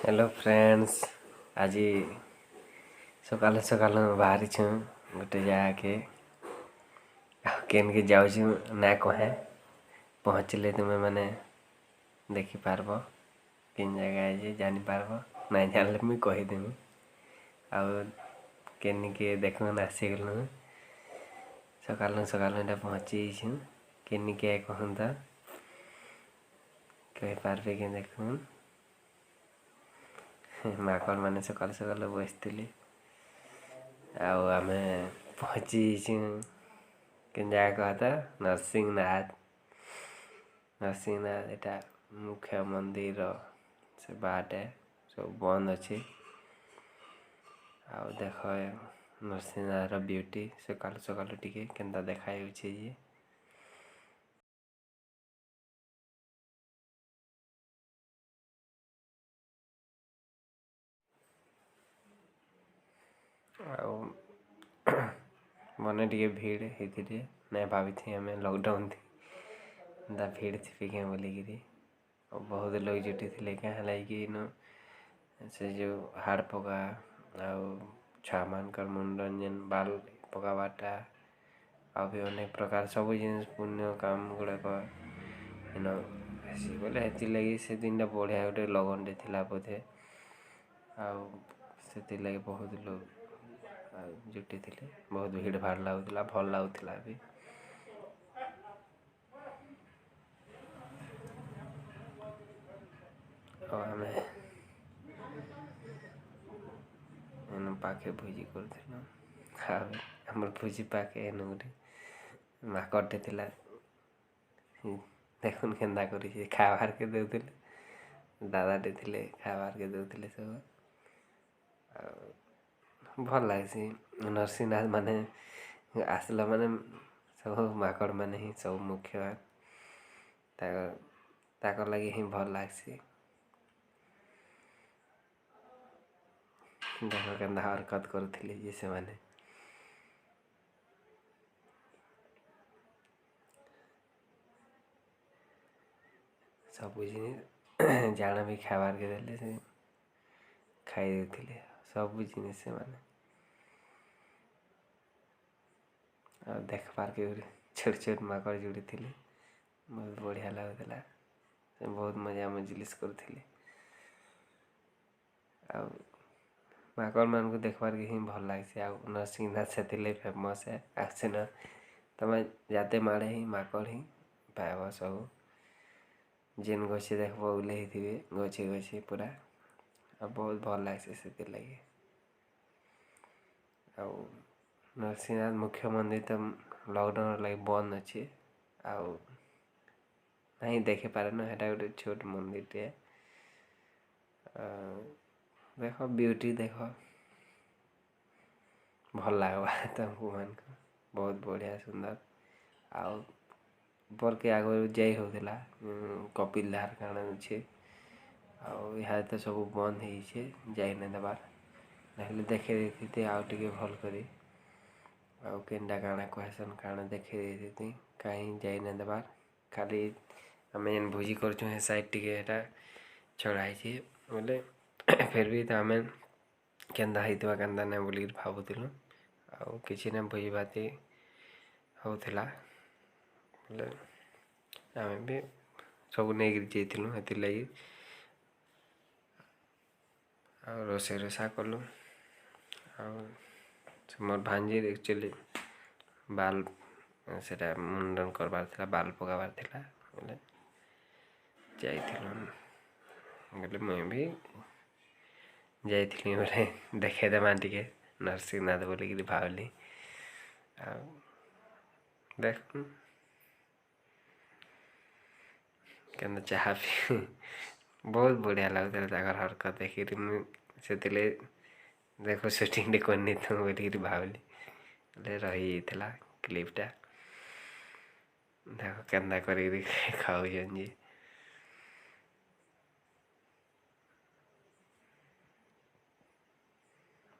Hello friends, ଆଜି ସକାଳୁ ସକାଳୁ ବାହାରିଛୁଁ ଗୋଟେ ଜାଗାକେ। ଆଉ କେନ୍କେ ଯାଉଛୁ ନା କହେ, ପହଞ୍ଚିଲେ ତୁମେ ମାନେ ଦେଖିପାରବ କେନ୍ ଜାଗା ଯେ ଜାଣିପାରବ। ନାଇଁ ଜାଣିଲେ ମୁଇଁ କହିଦେମି। ଆଉ କେନିକେ ଦେଖୁନ୍, ଆସିଗଲୁ ସକାଳୁ ସକାଳୁ, ଏଇଟା ପହଞ୍ଚି ଯାଇଛୁଁ। କେନିକେ କହୁନ୍ ତ, କହିପାରବେ କି? ଦେଖୁନ୍, ମାକଡ଼ ମାନେ ସକାଳୁ ସକାଳୁ ବସିଥିଲେ ଆଉ ଆମେ ପହଞ୍ଚି ଯାଇଛୁଁ। କେନ୍ ଜାଗା କହ ତ? ନରସିଂହନାଥ। ନରସିଂହନାଥ ଏଇଟା ମୁଖ୍ୟ ମନ୍ଦିର, ସେ ବାଟେ ସବୁ ବନ୍ଦ ଅଛି। ଆଉ ଦେଖ ନରସିଂହନାଥର ବିୟୁଟି, ସକାଳୁ ସକାଳୁ ଟିକେ କେନ୍ତା ଦେଖା ଯାଉଛି ଯେ। ଆଉ ମନେ ଟିକେ ଭିଡ଼ ହେଇଥିଲେ, ନାଇଁ ଭାବିଥି ଆମେ ଲକଡାଉନ୍ ଥି ଏନ୍ତା ଭିଡ଼ ଥିବେ କେଁ ବୋଲିକିରି। ଆଉ ବହୁତ ଲୋକ ଜୁଟିଥିଲେ। କାଁ ହେଲା କି ଇନୁ ସେ ଯୋଉ ହାଡ଼ ପକା ଆଉ ଛୁଆମାନଙ୍କର ମୁଣ୍ଡ ଯେନ୍ ବାଲ୍ ପକାବାରଟା, ଆଉ ବି ଅନେକ ପ୍ରକାର ସବୁ ଜିନିଷ୍ ପୁଣ୍ୟ କାମ ଗୁଡ଼ାକ ଇନ ହେସି ବୋଇଲେ, ହେଥିର୍ଲାଗି ସେ ଦିନଟା ବଢ଼ିଆ ଗୋଟେ ଲଗନଟେ ଥିଲା ବୋଧେ। ଆଉ ସେଥିର୍ଲାଗି ବହୁତ ଲୋକ ଜୁଟିଥିଲେ, ବହୁତ ଭିଡ଼ ଭାଡ଼ ଲାଗୁଥିଲା, ଭଲ ଲାଗୁଥିଲା ବି। ଆଉ ଆମେ ଏନୁ ପାଖେ ଭୋଜି କରୁଥିଲୁ। ଆଉ ଆମର ଭୋଜି ପାଖେ ଏନୁ ଗୋଟେ ମାକଡ଼ଟେ ଥିଲା, ଦେଖୁନ୍ କେନ୍ତା କରିଛି। ଖାଇବାର୍କେ ଦଉଥିଲେ, ଦାଦାଟେ ଥିଲେ, ଖାଇବାର୍କେ ଦଉଥିଲେ ସବୁ। ଆଉ ଭଲ୍ ଲାଗ୍ସି ନରସିଂହନାଥ ମାନେ ଆସିଲା ମାନେ ସବୁ ମାକଡ଼ ମାନେ ହିଁ ସବୁ ମୁଖ୍ୟ, ତାକର୍ ଲାଗି ହିଁ ଭଲ୍ ଲାଗ୍ସି। ଦେଖ କେନ୍ତା ହରକତ କରୁଥିଲେ ଯେ ସେମାନେ। ସବୁ ଜିନିଷ୍ ଜାଣା ବି ଖାଇବାର୍କେ ଦେଲେ ସେ ଖାଇ ଦେଉଥିଲେ ସବୁ ଜିନିଷ୍ ସେମାନେ। ଆଉ ଦେଖବାର୍କେ ଛୋଟ ଛୋଟ ମାକଡ଼ ଯୁଡ଼ିଥିଲେ, ବହୁତ ବଢ଼ିଆ ଲାଗୁଥିଲା। ସେ ବହୁତ ମଜା ମଜଲିସ୍ କରୁଥିଲେ। ଆଉ ମାକଡ଼ମାନଙ୍କୁ ଦେଖବାର୍କେ ହିଁ ଭଲ୍ ଲାଗ୍ସି। ଆଉ ନରସିଂହନାଥ ସେଥିର୍ଲାଗି ଫେମସ୍ ହେ। ଆଉ ସେନ ତମେ ଯାତେ ମାଡ଼େ ହିଁ ମାକଡ଼ ହିଁ ପାଇବ ସବୁ। ଯେନ୍ ଗଛେ ଦେଖବ ଓହ୍ଲେଇଥିବେ, ଗଛେ ଗଛେ ପୁରା। ଆଉ ବହୁତ ଭଲ୍ ଲାଗ୍ସି ସେଥିର୍ଲାଗି। ଆଉ ନରସିଂହନାଥ ମୁଖ୍ୟ ମନ୍ଦିର ତ ଲକଡାଉନ୍ ଲାଗି ବନ୍ଦ ଅଛି, ଆଉ ନାଇଁ ଦେଖିପାରେନ। ହେଟା ଗୋଟେ ଛୋଟ ମନ୍ଦିରଟେ। ଦେଖ ବିୟୁଟି ଦେଖ, ଭଲ୍ ଲାଗ୍ବା ତମକୁ ମାନଙ୍କୁ, ବହୁତ ବଢ଼ିଆ ସୁନ୍ଦର। ଆଉ ଉପର୍କେ ଆଗରୁ ଯାଇ ହଉଥିଲା, କପିଲ ଧାର କାଣା ଅଛି, ଆଉ ଇହାଦେ ତ ସବୁ ବନ୍ଦ ହେଇଯାଇଛେ, ଯାଇ ନାଇଁ ଦେବାର୍। ନହେଲେ ଦେଖେଇ ଦେଇଥିତି ଆଉ ଟିକେ ଭଲ୍ କରି। ଆଉ କେନ୍ଟା କାଣା କହେସନ୍, କାଣା ଦେଖେଇ ଦେଇଥିତି। କାହିଁ ଯାଇ ନାଇଁ ଦେବାର୍। ଖାଲି ଆମେ ଯେନ୍ ଭୋଜି କରୁଛୁଁ ହେ ସାଇଡ଼୍ ଟିକେ ହେଟା ଛଡ଼ା ହେଇଛେ ବୋଲେ, ଫେର୍ ବି ତ ଆମେ କେନ୍ତା ହେଇଥିବା କେନ୍ତା ନାଇଁ ବୋଲିକିରି ଭାବୁଥିଲୁ। ଆଉ କିଛି ନାଇଁ, ଭୋଜି ଭାତି ହଉଥିଲା ବୋଲେ ଆମେ ବି ସବୁ ନେଇକିରି ଯାଇଥିଲୁ ହେଥିର୍ଲାଗି। ଆଉ ରୋଷେଇ ରୋଷା କଲୁ। ଆଉ ସେ ମୋର୍ ଭାଞ୍ଜିର୍ ଆକ୍ଚୁଆଲି ବାଲ୍ ସେଟା ମୁଣ୍ଡନ କରବାର୍ ଥିଲା, ବାଲ୍ ପକାବାର୍ ଥିଲା ବୋଲେ ଯାଇଥିଲୁ। ବୋଲେ ମୁଇଁ ବି ଯାଇଥିଲି ବୋଲେ ଦେଖେଇଦେମା ଟିକେ ନରସିଂହନାଥ ବୋଲିକିରି ଭାବିଲି। ଆଉ ଦେଖୁନ୍ କେନ୍ତା ଚାହା ପି, ବହୁତ ବଢ଼ିଆ ଲାଗୁଥିଲା ତାଙ୍କର ହରକତ ଦେଖିକିରି। ମୁଇଁ ସେଥିର୍ଲାଗି ଦେଖ ସୁଟିଂଟେ କରିନେଇଥାଉ ବୋଲିକିରି ଭାବିଲି, ହେଲେ ରହିଯାଇଥିଲା କ୍ଲିପ୍ଟା। ଦେଖ କେନ୍ତା କରିକିରି ଖାଉଛନ୍ ଯେ।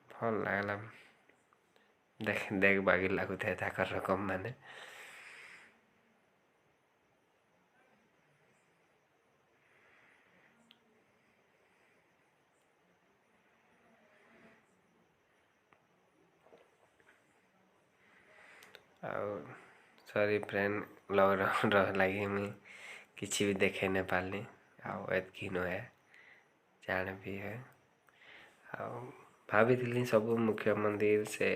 ଭଲ୍ ଲାଗଲା, ଦେଖ ଦେଖ ବାଗିର ଲାଗୁଥାଏ ତାଙ୍କର ରକମ ମାନେ। ଆଉ ସରି ଫ୍ରେଣ୍ଡ, ଲକଡାଉନର ଲାଗି ମୁଇଁ କିଛି ବି ଦେଖେଇ ନାଇଁ ପାରିଲି। ଆଉ ଏତ୍କି ନୁହେଁ, ଜାଣ ବି ହେ। ଆଉ ଭାବିଥିଲି ସବୁ ମୁଖ୍ୟ ମନ୍ଦିର, ସେ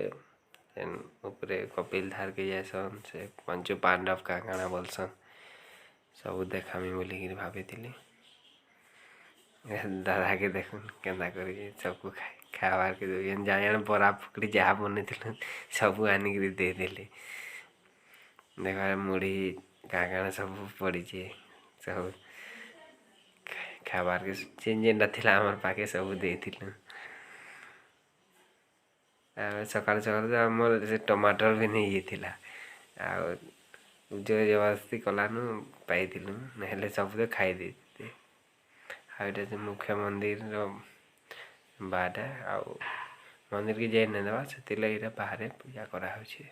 ଯେନ୍ ଉପରେ କପିଲ ଧାରକେ ଯାଏସନ୍, ସେ ପଞ୍ଚୁ ପାଣ୍ଡବ କାଁ କାଣା ବୋଲସନ୍, ସବୁ ଦେଖାମି ବୋଲିକିରି ଭାବିଥିଲି। ଦାଦାକେ ଦେଖୁନ୍, କେନ୍ତା କରିକି ସବୁ ଖାଇବାର୍କେ ଦଉଛନ୍। ଜାଣା ବରା ପକୁଡ଼ି ଯାହା ବନେଇଥିଲୁ, ସବୁ ଆନିକିରି ଦେଇଦେଲି। ଦେଖ, ମୁଢ଼ି କାଁ କାଣା ସବୁ ପଡ଼ିଛେ। ସବୁ ଖାଇବାର୍କେ ଯେନ୍ ଯେନ୍ଟା ଥିଲା ଆମର୍ ପାଖେ, ସବୁ ଦେଇଥିଲୁ। ଆଉ ସକାଳୁ ସକାଳୁ ତ ଆମର ସେ ଟମାଟର ବି ନେଇଯାଇଥିଲା, ଆଉ ଜୋର ଜବରଦସ୍ତି କଲାନୁ ପାଇଥିଲୁ, ନହେଲେ ସବୁ ତ ଖାଇ ଦେଇଥିଲେ। ଆଉ ଏଇଟା ସେ ମୁଖ୍ୟ ମନ୍ଦିରର ବାଟା, ଆଉ ମନ୍ଦିରକେ ଯାଇ ନାଇଁ ଦେବା, ସେଥିର୍ଲାଗି ଏଇଟା ବାହାରେ ପୂଜା କରାହଉଛି।